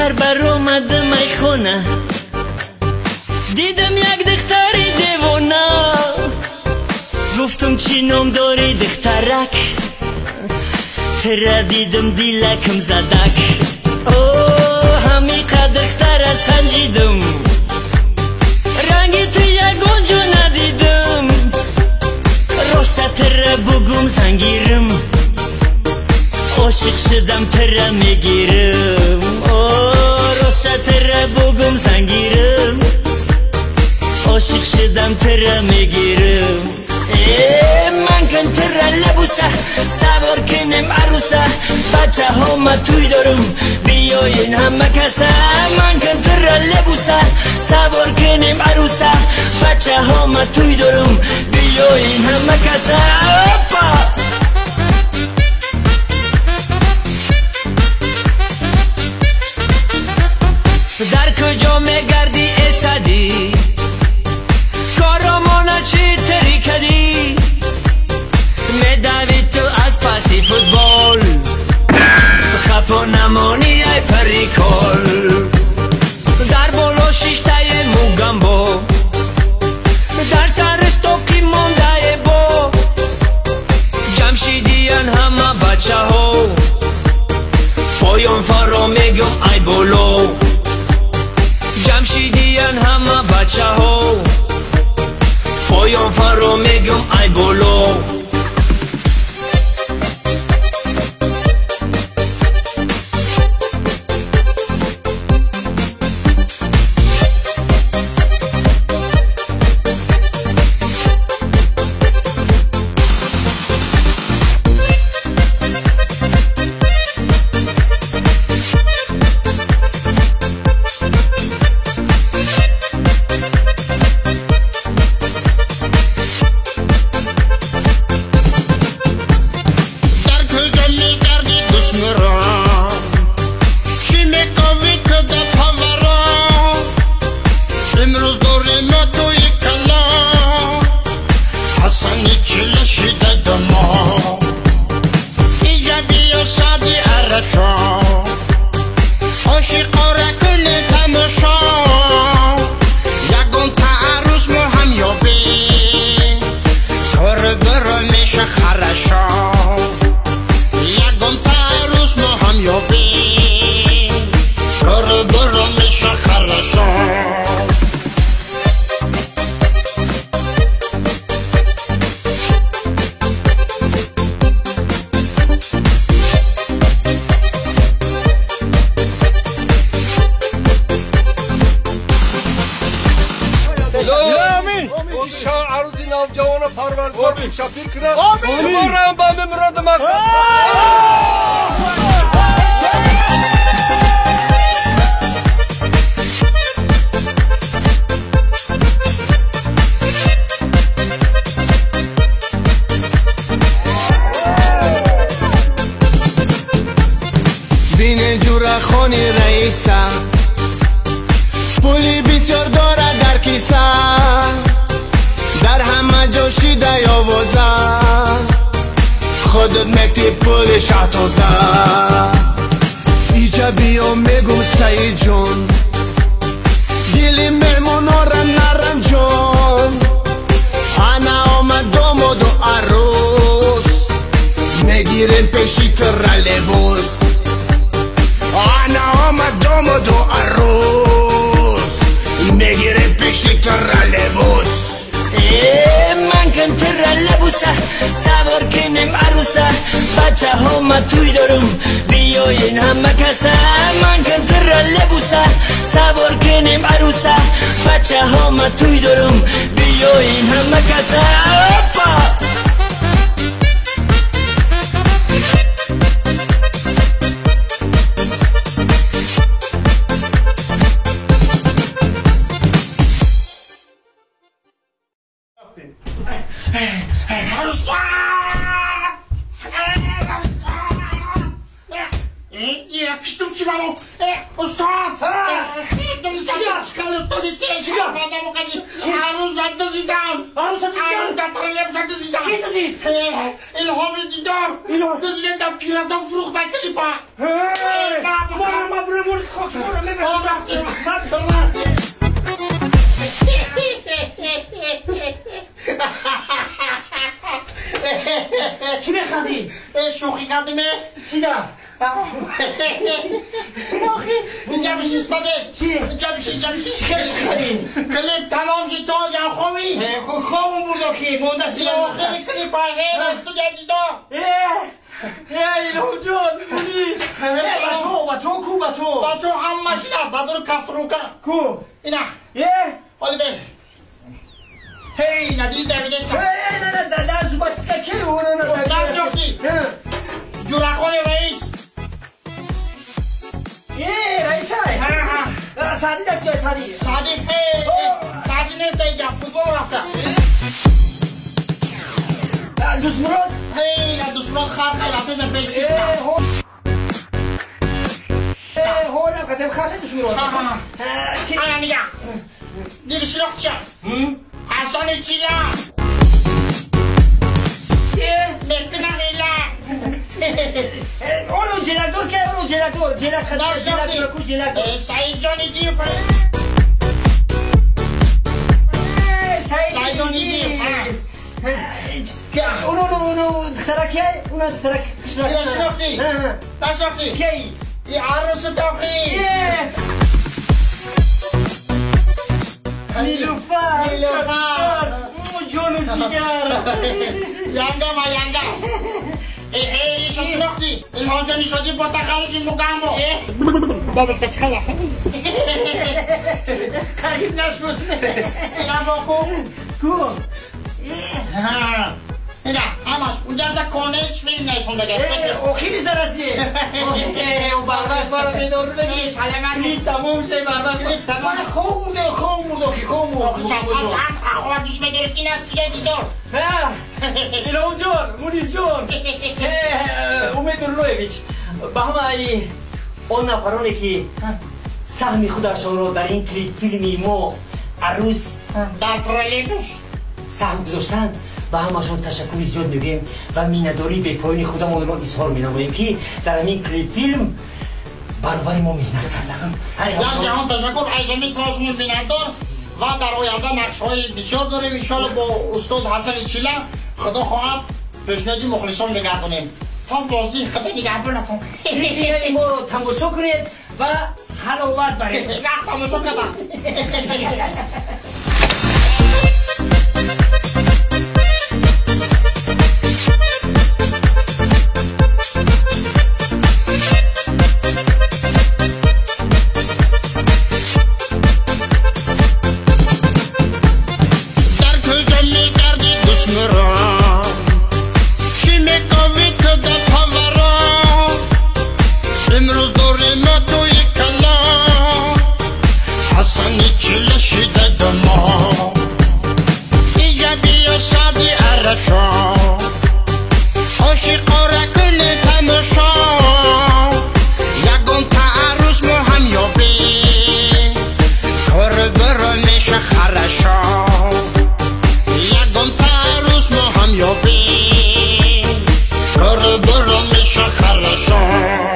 Сахар баромадам ай хона, дидам як духтари девона. Гуфтам чӣ ном дорӣ духтарак, тира дидам дилакам задак. О, ҳамиқа духтара санҷидам, ранги ту ягон ҷо надидам. Роста тира бугум зангирам, ошиқ шудам тира мегирам. О, роста тира бугум зангирам, ошиқ шудам тира мегирам. Э, ман кун тира лабуса, савор кунем аруса. Бачаҳо ма тӯй дорум, биёен ҳама каса. Ман кун тира лабуса, савор кунем аруса. Бачаҳо ма тӯй дорум, биёен ҳама каса. Опа! Дар куҷо мегардӣ эсадӣ, коромона чӣ тари кадӣ? Медавӣ ту аз паси футбол, хафо намонӣ ай парикол. Дар боло шиштае мугамбо, дар сараш тоқи мондае бо. Ҷамшидиян ҳама бачаҳо, поён фаро мегӯм ай боло. Ҷамшидиян ҳама бачаҳо, поён фаро мегӯм ай боло. Киштум чи ману? Устод! Арӯса дизидам! Арӯс дар троллейбуса дизидам! Ки дизид? Илҳоми дидор! Дизидем дар пиратон фурӯхта клипа! Мора мабура мори хок мора мебарам! Рафтем! Рафтем! Чӣ механдӣ? Шӯхӣ кардиме? Чӣ да? Инҷа биши устоде. Чӣ? Инҷа биши, инҷа биши. Чӣ хел шӯхӣ кардӣ? Клип тамом шид, то ҷан хобӣ. Хобум бурд охи, монда шид. Охири клип ай, студия дидор. Илҳомҷон, мунис. Бачо, бачо, ку бачо? Бачо ҳамаш ина, бадур касрука. Ку? Ина. Оли бе. Ҳей, надиди давидеста. Не, не, не, дар зубачиска ки? Нашнохтӣ? Ҷурақони раис. Раисай. Саъди дар куҷай, Саъди? Саъди, Саъди нест инҷа, футбол рафта. Дӯстмурод? Дӯстмурод хар рафтеса пеши. Ҳо, накатем хар Дӯстмурод. Ана нига. Диди шинохтиша? Ҳасани Чила. Мекунам ила. Оно ҷелакдор ки, оно ҷелакдор, ҷелак ҷелак ку ҷелак. Саидҷони Диев. Саидҷони Диев. Оно оно духтара ки, оно духтара қишлак. Нашнохтӣ? Нашнохтӣ? Ки? И арӯси тохӣ. Нилуфар. Нилуфар. Ҷону ҷигар. Янга ва янга. Ишо шинохтӣ? Илҳомҷони Шодӣ бо тахаллуси Мугамбо. Бабушка чӣ Қариб нашнос. Ина бо ку? Ку? Ина ҳамаш унҷаста конеч филм несондага. Охири зараси. Барбак маро медорунагӣ. Саламат. Клип тамом шуд, барбак. Клип тамом. Мана хоб бурда, хоб бурд охи, хоб бурд. Ахова дӯст медорӣ ки ина студия дидор. Илҳомҷон, Мунисҷон, Умед Нуруллоевич, ба ҳамаи он нафароне ки саҳми худашонро дар ин клип филми мо арӯс дар троллейбус саҳм гузоштанд, ба ҳамашон ташаккури зиёд мегӯем ва миннатдории бепоёни худамонро изҳор менамоем, ки дар ҳамин клип филм баробари мо меҳнат карданд. Як ҷаҳон ташаккур аз ҳамин тосмон миннатдор ва дар оянда нақшҳои бисёр дорем. Иншоалло бо устод Ҳасани Чила худо хоҳад пешниҳоди мухлисон мегардонем. То боздид, худо нигаҳбонатон. Клипи моро тамошо кунед ва ҳаловат баред. Вақт тамошо кардам. Хорошо.